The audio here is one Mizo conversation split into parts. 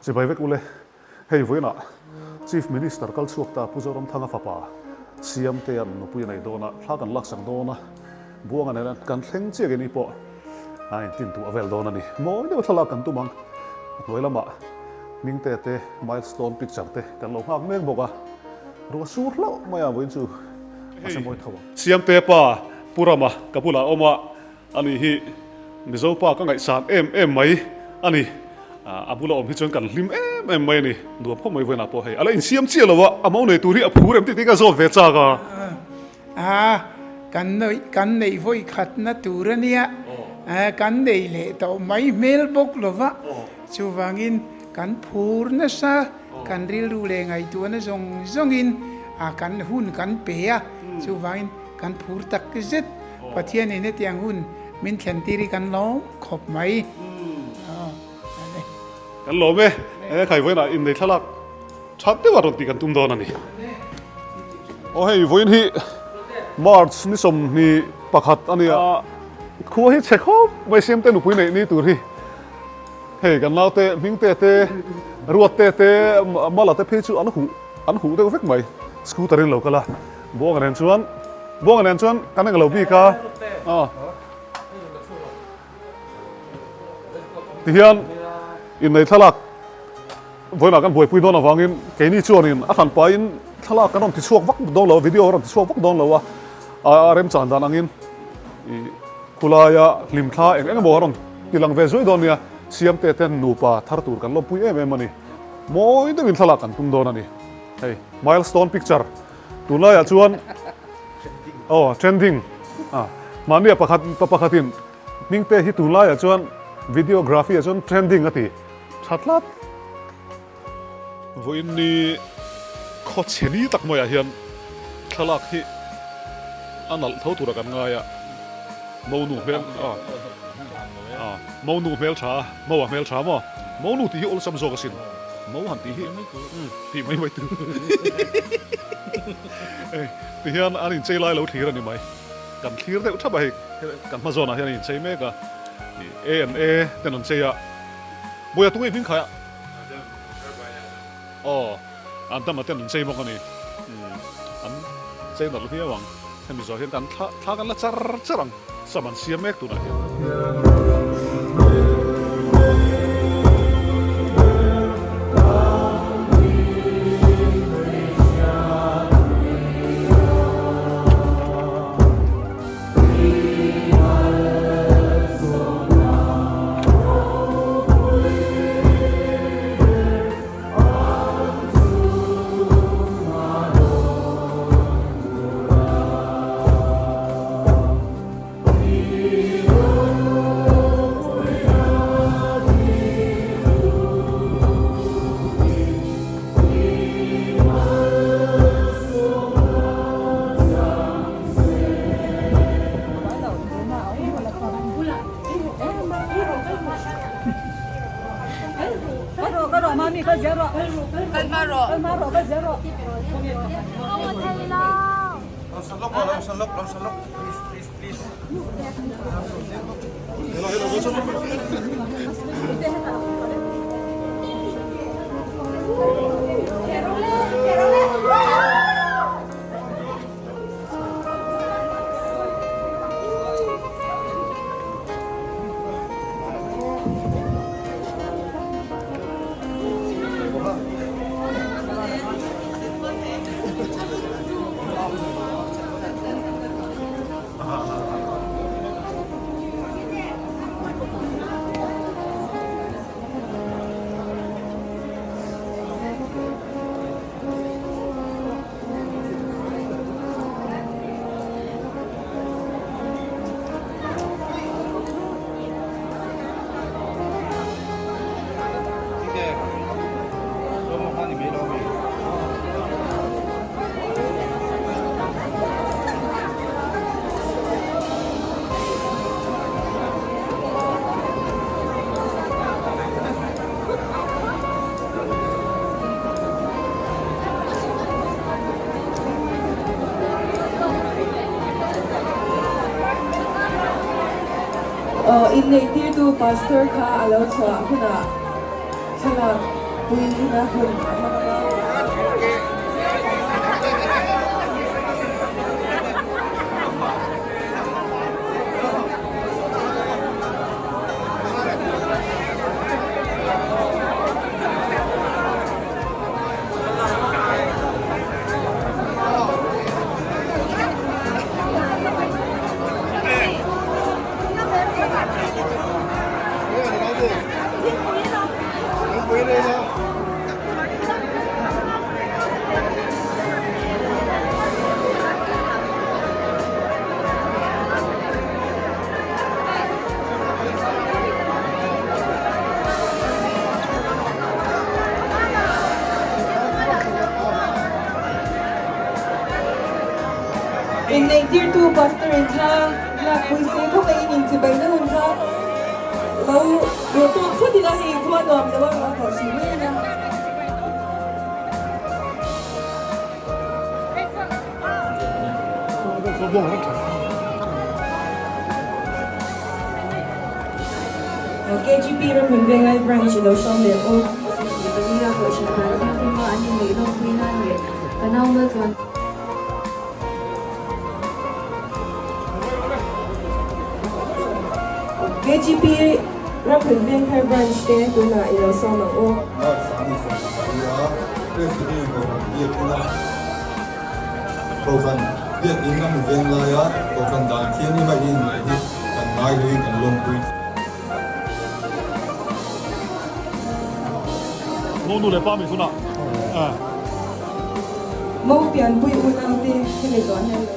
Chibai vek ule, hei vawiinah Chief Minister kal chhuak ta Pu Zoramthanga fapa Siamtea'n nupui a nei dawn a, thla kan laksak dawn a, Buanga nena kan thleng chiah ke ni pawh a intin tuah vel dawn a ni. Mawi deuh thlalak kan tum ang, a hnuai lamah Hmingte te milestone picture te kan lo nghak mek bawk a, ruah sur hlauh mai a vawiin chu a se mawi tho ang. Siamte pa Pu Rama ka bulah a awm a, Ani hi Mizo pa ka ngaihsan em em mai a ni. A bula awm hi chuan kan hlim em em mai a ni. Nuam khawp mai vawiinah pawh hei a la insiam chiah lo a, a mo nei tur hi a phur em tih te ka zawt ve chak a. A, kan neih kan neih vawi khatna tur a nia, kan nei leh tawh mai hmel bawk lo va, chuvangin kan phur nasa, kan rilru leh ngaihtuahna zawng zawngin kan hun kan pe a, chuvangin kan phur tak zet. Pathianin hetiang hun min thlen tir hi kan lawm khawp mai. Kan lawm e, he khai vawiinah innei thlalak that deuh a rawn tih kan tum dawn a ni. Aw hei vawiin hi March ni 21 a nia, khua hi chhe khawp mai Siamte nupui neih ni tur hi hei kan naute Hmingte te Ruatte te Mala te phei chu an huh an huh deuh vek mai scooter in lo kal a. Buanga nen chuan Buanga nen chuan kan eng lo bik a tihian innei thlalak vawiinah kan buaipui dawn avangin keini chuanin a hran pahin thlalak kan rawn ti chhuak vak dawn lo a video a rawn ti chhuak vak dawn lo a a remchan dan angin ih khulaia hlimthla eng eng emaw a rawn ti lang ve zuai dawn nia Siamte ten nupa thar tur kan lawmpui em em a ni mawi deuhin thlalak kan tum dawn a ni hei milestone picture. Tunlaiah chuan aw trending a mahnia pakhat pa pakhatin hmingte hi tunlaiah chuan videography ah chuan trending a ti tha tlat. Vawiin ni khaw chhe ni tak maiah hian thlalak hi a nalh tho tura kan ngai a, monu hmel a a monu hmel tha a, mo a hmel tha maw? Monu tih hi awlsam zawk asin, mo han tih hi Tih mai mai tur. Hei ti hian an inchei lai lo thlir a ni mai. Kan thlir deuh thap a hei kan hma zawnah hian an inchei mek a. A and A ten an chei a. Bawiha tunge hming khai a? Aw an dama ten an chei bawk a ni. An chei nalh viau ang. Hemi zawh hian kan thla thla kan la char char ang. Sam an siam mek tunah hian. Inneihtirtu Pastor kha a lo chhuah hunah thlalak. puina hun a hmang ang a. Inneihtirtu Pastor in thla lakpui se khawngaihin inchibaina hun kha lo duh tawk phawt ila hei khua nuam lo a ruah tawh hrih mai a nia. KGP Ramhlun Venglai Branch i lo sawm leh aw. Pali a kohhran dan thianghlim a an inneih lawmpui nan leh ka nau maltluan. KGP Ramhlun Vengthar Branch te tunah i lo sawm ang u. March 24 a Presbyterian Kohhran biakina Kohhran biakin a hmu veng laia Kohhran dan thianghlim a inneih hi kan ngaihluin kan lawmpui. Mo nu leh pa mi hunah eh. Mo pianpui unaute hemi zawh hian lo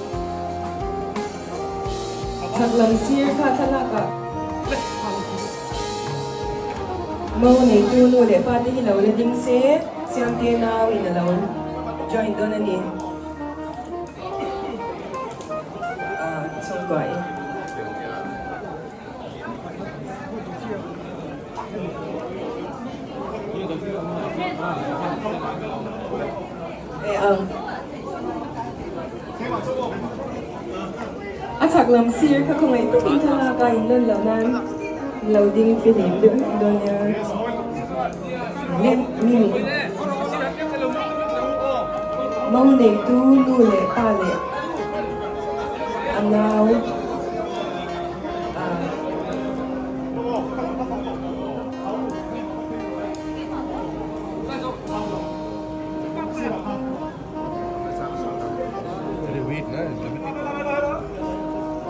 chak lam sir kha thlalak ah Mo neitu nu leh pa te hi lo la ding se Siamte nau in a lo join dawn a ni. Ah chhungkua i. A chhak lam sir kha khawngaih takin thlalak a inlan loh nan lo ding fihlim deuh hlek dawn nia. Lem mimi Mo neitu nu leh pa leh a nau.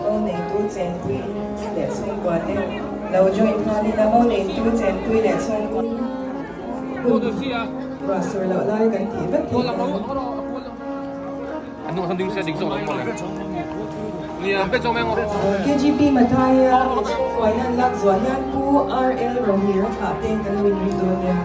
Mo neitu chenpui leh chhungkua te lo join nghal ila mo neitu chenpui leh chhungkua hun ruah sur loh lai kan tih vek theih nan. KGP Mathaia chhungkuaina an lak zuah hian Pu RL Rohira thlah te kan lo inring dawn nia.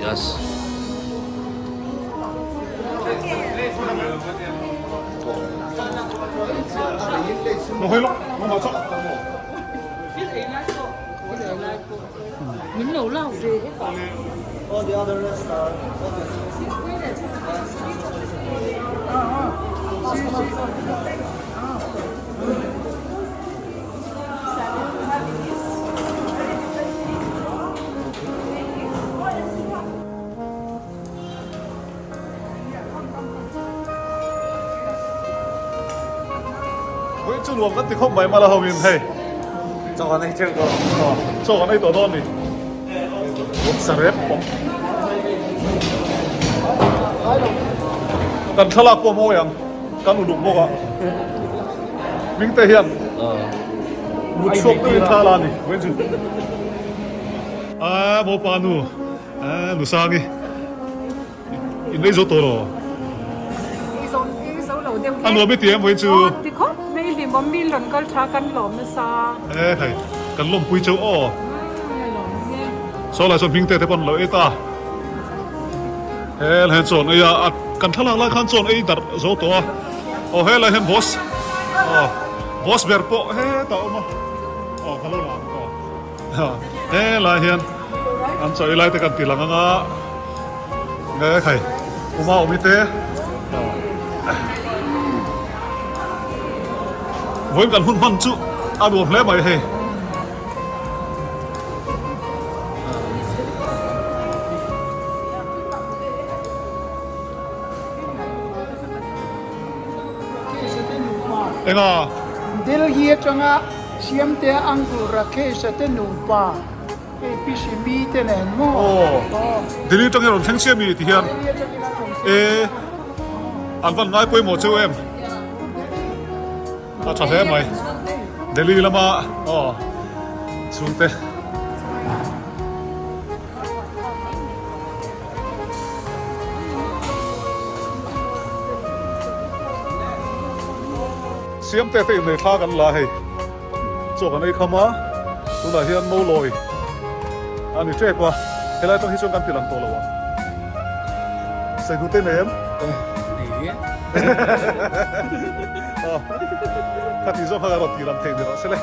Yes. Vawiin chu nuam kan ti khawp mai mala ho in hei Chaw kan ei teuh tawh. Chaw kan ei tawh dawn ni. Sarep pawh. Kan thlalak pawh mawi ang. Kan uluk bawk a. Mingte hian mut chhuak deuhin thla la a ni. Vawiin chu. Aa mopa nu aa Nusangi in ei zo tawh lo. Ei zo lo deuh A nuam i ti em vawiin chu. Aw ti khawp mai hlimawm mi rawn kal tha kan lawm nasa. E hei kan lawmpui cheu aw. Saw lai chuan hmingte te pawh an lo ei ta. Helai hian chawn ei a, kan thlalak lai khan chawn ei darh zo tawh a. Aw helai hian boss aw boss ber pawh hetah a awm a. Aw ka lo la ang aw. Helai hian an chaw ei lai te kan ti lang ang a. Nge khai uma awmi te. Vawiin kan hun hman chu a nuam hle mai hei. Enga? Delhi atanga Siamtea Uncle Rakesh-a te nupa hei Pi Simi te nen maw? Aw, Delhi atangin a rawn thleng chiah mi ti hian e an van ngai pawimawh cheu em? A tha hle mai. Delhi lama aw chhungte. Siamte te innei thla kan la hei. Chaw kan ei kham a, tunah hian Mawlawi a ni tep a, helai atang hi chuan kan ti lang tawh lo ang. Saidute nei em? Nei e. Aw, kha ti zawk kha ka rawn ti lang thei ni rawh se le.